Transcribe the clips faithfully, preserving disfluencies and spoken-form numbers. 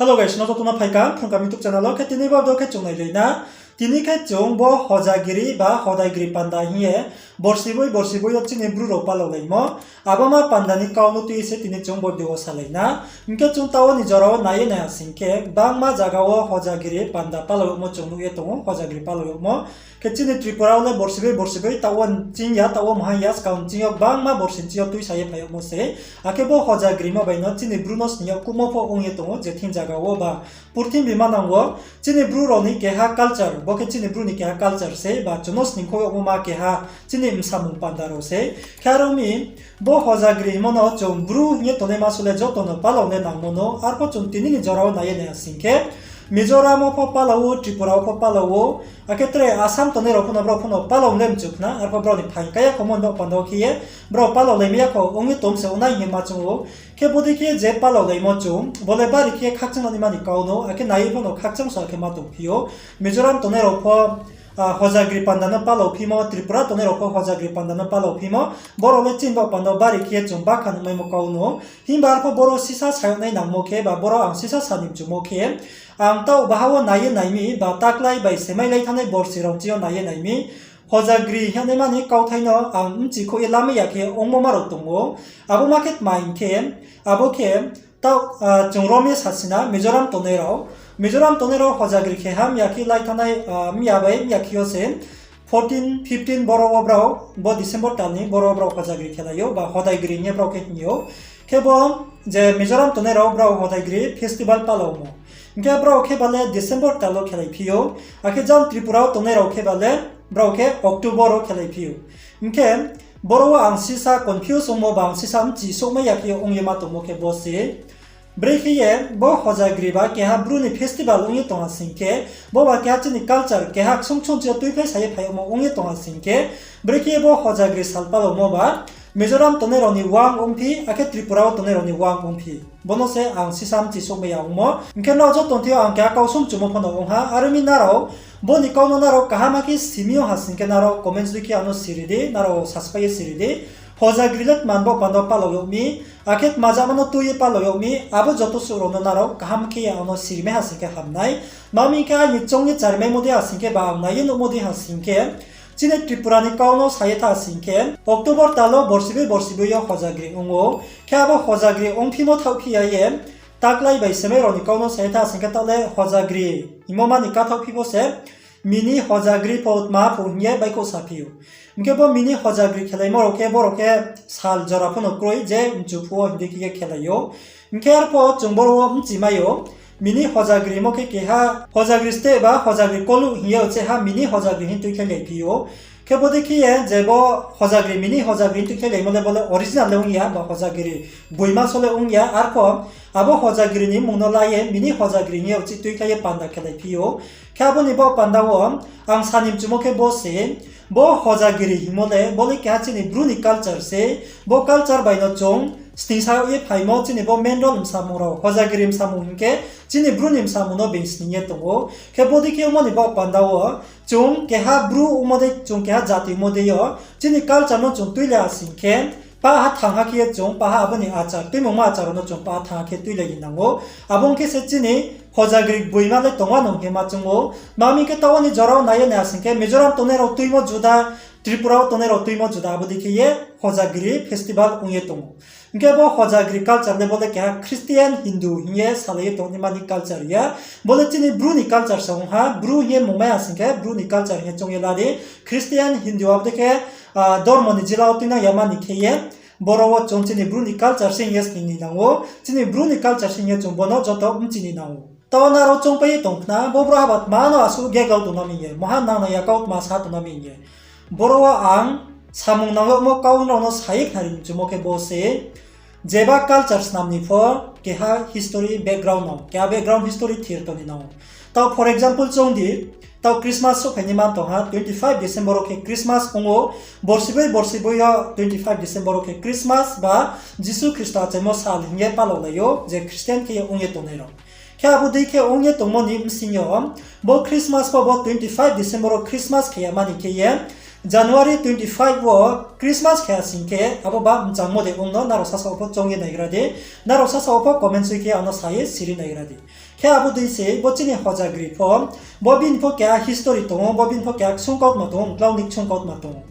Hello guys, no joto no phaikha Phrung Kaham YouTube channel wo. Khe tini bo video khe chung nailai na. Tini khe chung bo hojagiri ba hodaigiri panda hing ye borsi boi borsi boi yo chini Bru rao palaolaimo, abo ma panda ni kau no tui ye se tini chung bo video wo salai na. Hing khe chung taoh wo ni jora wo nai ye naiha sing khe, gbangma zaga wo hojagiri panda palao yagmo chung nuh ye tong ou, hojagiri palao yagmo. Khe chini Tripura wo le borsi boi borsi boi taoh wo ching ya, taoh wo mhang ya, skang ching yo gbangma borsi ching yo tuisa ye phai yagmo se. Akhe bo hojagrimo bai no chini Bru no sning yag kuhmo pho ong ye tong ou, je thing zaga wo ba purthimbi manang wo chini Bru rao ni keha culture, bo khe chini Bru ni keha culture se, ba chung no sning khou yagmo ma keha chini msamung panda rao se. Khe aro mi bo hojagiri hingmo no chung Bru hing ye tongnaima sole joto no palao le nangmo no, arpho chung tini ni jora wo nai ye naiha sing khe, Mizoram wo pho palao ou, Tripura wo pho palao ou, akhe tre Assam tongnai rao pho no, brao pho no palao le mchu khna, arpho brao ni phaing kaya khomo ni baoh panda wo khe ye, brao palaolaimai ya kho ong ye tong se ongnai hing ye ma chung ou. Khe bodei khe je palaolaimo chung, bo le bari khe ye khakchang nangnaima ni kau no, akhe nai ye pho no khakchang sa khe ma tongphi ou. Mizoram tongnai rao pho, ah, hojagiri panda no palaophimo, Tripura tongnai rao pho hojagiri panda no palaophimo, brao le chini baoh panda wo bari khe ye chung bakha nuhmaimo kau no. Himba arpho boro sisa sa yag nai nangmo khe, ba boro ang sisa sa ni mchumo khe, ang taoh baha wo nai ye nai mi, ba taklái bai semai lai thanngnai borsi rao ching yo nai ye nai mi, hojagiri hingnaima ni kauthai no ang bchi khouh ye lamai ya khe ongmo ma rao tong ou. Abo ma khe tma hing khe, abo khe taoh, ah, chung rom ye sasina, Mizoram tongnai rao, Mizoram tongnai rao hojagiri khe ha mya khe lai thanngnai, ah, mya bai mya khe yo se fourteen, fifteen boro wo brao, bo December tal ni boro wo brao hojagiri khelai ou, ba hodaigiri hing ye brao khe hing ou. Khe bo je Mizoram tongnai rao brao hodaigiri festival palaomo. Hing khe brao khe ba le December tal wo khelaiphi ou. Akhe jang Tripura wo tongnai rao khe ba le brao khe October wo khelaiphi ou. Hing khe boro wo ang sisa confuse ongmo ba ang sisa bchi souhmai ya khe ong ye ma tongmo khe bo se. Brekhe ye bo hojagiri ba keha Bru ni festival ong ye tong ha sing khe, bo ba keha chini culture, keha ksung ksung ching yo tuikhlai sa ye phai yagmo ong ye tong ha sing khe, brekhe ye bo hojagiri sal palaomo ba Mizoram tongnai rao ni uang ongphi, akhe Tripura wo tongnai rao ni uang ongphi. Bo no se ang sisa bchi souhmai ya ongmo. Hing khe nrao joto ni thing yo ang keha kau sung mchumo pho no ong ha, aro mi nrao bo ni kau no nrao kaham khe simi yo ha sing khe nrao comments dei khe ang no siri di, nrao saspai ye siri di. Hojagiri le tma ni baoh panda wo palao yag mi, akhe tma jama no tui ye palao yag mi, abo joto suh rao no nrao kaham khe ye ang no sirimai ha sing khe ham nai. Tma hing khe aini choung ye charimaimo dei ha sing khe ba ang nai ye nuhmo dei ha sing khe, chini Tripura ni kau no sa ye tha sing khe, October tal wo borsi boi borsi boi yo hojagiri ong ou. Khe abo hojagiri ongphimo thaohphi ya ye, taklái bai semai rao ni kau no sa ye tha sing khe, taoh le hojagiri hingmo ma ni kathaohphi pho se, mini hojagiri pho tma pho hing ye baihkhouh saphi ou. Hing khe bo mini hojagiri khelaimo rao khe, bo rao khe sal jora pho no kroi je mchu phuh wo hing dei khe ye khelai ou. Hing khe arpho chung boro wo bchimai ou, mini hojagirimo khe keha hojagiri steh ba hojagiri koluh hing ye uchih ha mini hojagiri hing tuikhlailaiphi ou. Khe bodei khe ye je bo hojagiri, mini hojagiri hing tuikhlailaimo le bo le original le ong ya, ba hojagiri gboima so le ong ya, arpho abo hojagiri ni mmung no la ye mini hojagiri hing ye uchih tuikhlai ye panda khelaiphi ou. Khe abo ni baoh panda wo ang sa ni mchumo khe bo se, bo hojagiri hingmo le bo le keha chini Bru ni culture se, bo culture bai no chung sningsa ye phaimo chini bo mendol msamung rao, hojagiri msamung hing khe chini Bru ni msamung no being sning ye tong ou. Khe bodei khe ongmo ni baoh panda wo chung keha Bru ongmo dei, chung keha jati ongmo dei yo chini culture no chung tuilai ya sing khe, paha thangha khe ye chung paha abo ni achar, tuimungma achar rao no chung paha thangha khe tuilai ni nang ou. Abo ong khe se chini hojagiri gboima le tongma no hing ye ma chung ou. Tma hing khe taoh wo ni jora wo nai ye naiha sing khe Mizoram tongnai rao tuimo juda, Tripura wo tongnai rao tuimo juda, abo dei khe ye hojagiri festival ong ye tong ou. Hing khe bo hojagiri culture le bo le keha Christian, Hindu hing ye salai ye tongnaima ni culture ya. Bo le chini Bru ni culture se ong ha, Bru hing ye mungmai ha sing khe Bru ni culture hing ye choung ye la di. Christian, Hindu abo dei khe, ah, dormo ni jila wo tuinang yama ni khe ye, boro wo chung chini Bru ni culture se hing ye sning ni nang ou, chini Bru ni culture se hing ye chung bo no joto bchi ni nang ou. Taoh nrao choungpai ye tong khna, bo brouhha ba tma no asuh geglau tongna mi ye, maha nang nang ya kau tma sa tongna mi ye. Boro wo ang samung nang yagmo kau nrao no sa ye khnari mchumo khe bo se, jeba culture snam ni pho keha history background no, keha background history thir tong ni nang ou. Taoh for example choung di, taoh Christmas souhphai ni ma tong ha, twenty five December wo khe Christmas ong ou, borsi boi borsi boi yo twenty five December wo khe Christmas ba Jisu Khristo achaimo sal hing ye palaolai ou, je Christian khe ye ong ye tongnai rao. Khe abo dei khe ong ye tongmo ni bsing yo, bo Christmas pho bo twenty five December wo Christmas khe ya mani khe ye, January twenty five wo Christmas khe asing khe abo ba mchangmo de ong no nrao sasa wo pho choung ye naigra di, nrao sasa wo pho comment soi khe ang no sa ye siri naigra di. Khe abo dei se bo chini Hojagri pho, bo bini pho keha history tong ou, bo bini pho keha ksung kautma tong ou, mklau ni ksung kautma tong ou.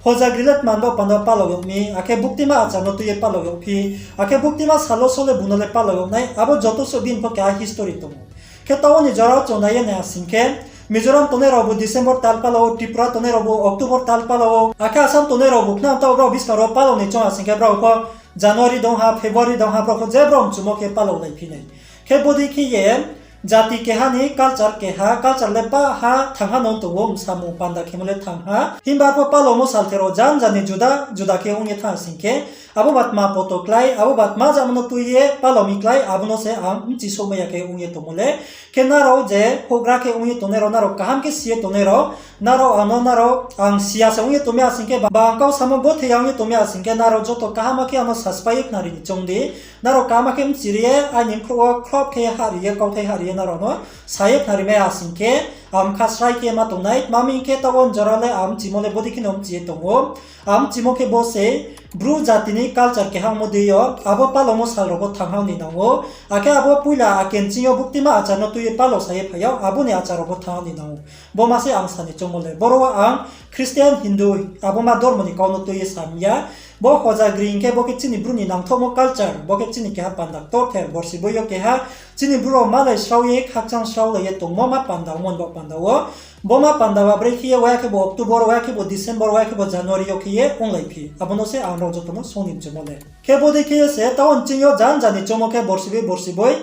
Hojagri le tma ni baoh panda wo palao yag mi, akhe buktima achar no tui ye palao yag phi, akhe buktima sal wo so le bung no le palao yag nai, abo joto suh bini pho keha history tong ou. Khe taoh wo ni jora wo chung nai ye nai asing khe, Mizoram tongnai rao bu December tal palao ou, Tripura tongnai rao bu October tal palao ou, akhe Assam tongnai rao bu khna taoh brao buskang rao palao ni choung asing khe brao pho January dong ha, February dong ha, brao pho je brao mchumo khe palaolai phi nai. Khe bodei khe ye jati keha ni culture keha, culture le pah ha, thanng ha no tong ou, msamung panda khemo le thanng ha. Himba arpho palaomo salthe rao janja ni juda juda khe ong ye thanng asing khe, abo ba tma poto klái, abo ba tma jamo no tui ye palao mi klái, abo no se ang bchi souhmai ya khe ong ye tongmo le. Khe nrao je houhgra khe ong ye tongnai rao, nrao kaham khe si ye tongnai rao, nrao ang no, nrao ang si ya se ong ye tongmi asing khe, ba ang kau samo gothe ya ong ye tongmi asing khe, nrao joto kaham khe ang no subscribe ye khnari ni choung di. Nrao kaham khe bchi ri ye, aini bkhrouh wo khroh khe hahri ye, kauthai hahri ye nrao no sa ye khnari mai asing khe, ang bkha srai khe ma tong nai, tma hing khe taoh wo jora le ang bchimo le bodei khe no bchi ye tong ou. Ang bchimo khe bo se, Bru jati ni culture keha ongmo dei yo, abo palaomo sal rao pho thanng ha ni nang ou. Akhe abo poila akenching yo buktima achar no tui ye palao sa ye phai yag, abo ni achar rao pho thanng ha ni nang ou. Bo ma se ang sa ni choungmo le. Boro wo ang Christian, Hindu, abo ma dormo ni kau no tui ye sa mi ya. Bo Hojagri hing khe bo khe chini Bru ni nangthouhmo culture, bo khe chini keha panda ktorther, borsi boi yo keha, chini Bru rao malai srao ye, khakchang sraolai ye tongmo ma panda ongmo ni baoh panda wo. Bo ma panda ba brekhe ye, waya khe bo October, waya khe bo December, waya khe bo January yo khe ye onglai phi. Abo no se ang nrao joto no song ni mchumo le. Khe bodei khe ye se, taoh wo ching yo janja ni choungmo khe borsi boi, borsi boi,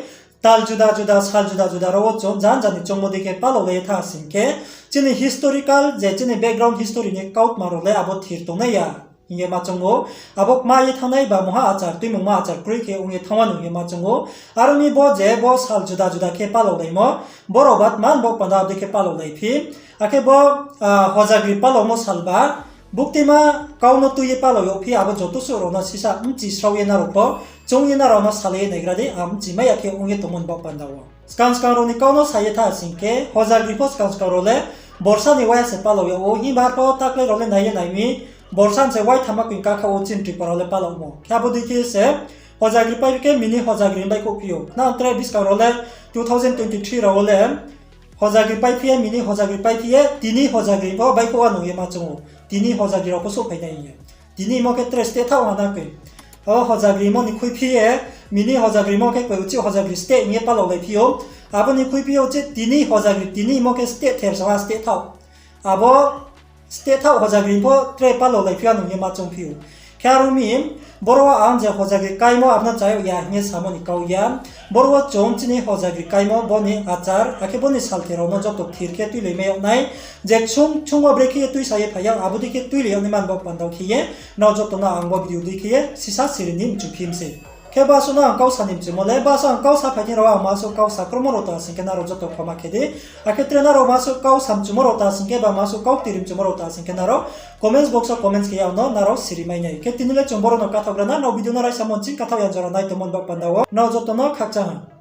tal juda juda, sal juda juda rao wo chung janja ni choungmo dei khe palaolai ye thanng asing khe, chini historical, je chini background history ni kautma rao le abo thir tongnai ya hing ye ma choung ou. Abo kma ye thanngnai ba mungha achar, tuimungma achar kroi khe ong ye thanng wa nung ye ma choung ou. Aro mi bo je bo sal juda juda khe palaolaimo, brao ba tma ni baoh panda abo dei khe palaolai phi. Akhe bo, ah, Hojagri palaomo sal ba, buktima kau no tui ye palao yag phi, abo joto suh rao no sisa bchi srao ye nrao pho, choung ye nrao no salai ye naigra di, ang bchi mai ya khe ong ye tongmo ni baoh panda wo. Skang skang rao ni kau no sa ye thanng asing khe, Hojagri pho skang skang rao le borsa ni waya se palao yag ou, himba arpho taklai rao le nai ye nai mi, borsa ni se waitham ma koing kakha wo chini Tripura rao le palaomo. Khe abo dei khe se, Hojagri paiphi khe mini Hojagri baihkhouh phi ou. Khna tre buskang rao le two thousand twenty three rao wo le, Hojagri paiphi ye, mini Hojagri paiphi ye, tini Hojagri pho baihkhouh wa nung ye ma choung ou. Tini Hojagri rao pho souhphai nai hing ye. Tini mo khe tre state thaoh ha na koi. O Hojagri mo ni khuiphi ye, mini Hojagri mo khe koi uchih Hojagri state hing ye palaolai phi ou. Abo ni khuiphi ye uchih tini Hojagri, tini mo khe state ther sa ha state thaoh. Abo state thaoh Hojagri pho tre palaolai phi ya nung ye ma choung phi ou. Khe aro mi, boro wo ang je Hojagri kaimo abo no chayag ya hing ye samo ni kau ya. Boro wo chung chini Hojagri kaimo bo ni achar, akhe bo ni salthe rao no joto thir khe tuilai mai yag nai. Je ksung ksung wo brekhe ye tuisa ye phai yag, abo dei khe tuilai yag naima ni baoh panda wo khe ye, nrao joto no ang bo video dei khe ye sisa siri ni mchu phi mi se. Khe basuh no ang kau sa ni mchumo le, basuh ang kau sa phai thing rao ang masuh kau sa kromo rao ta sing khe nrao joto khoma khe di. Akhe tre nrao masuh kau sa mchumo rao ta sing khe ba masuh kau tiri mchumo rao ta sing khe nrao comments box wo comments khe ye ang no nrao siri mai nai. Khe tini le chung boro no kathaoh gra na, nrao video no raisa mo ching kathaoh ya jora nai tongmo ni baoh panda wo nrao joto no khakchang ha.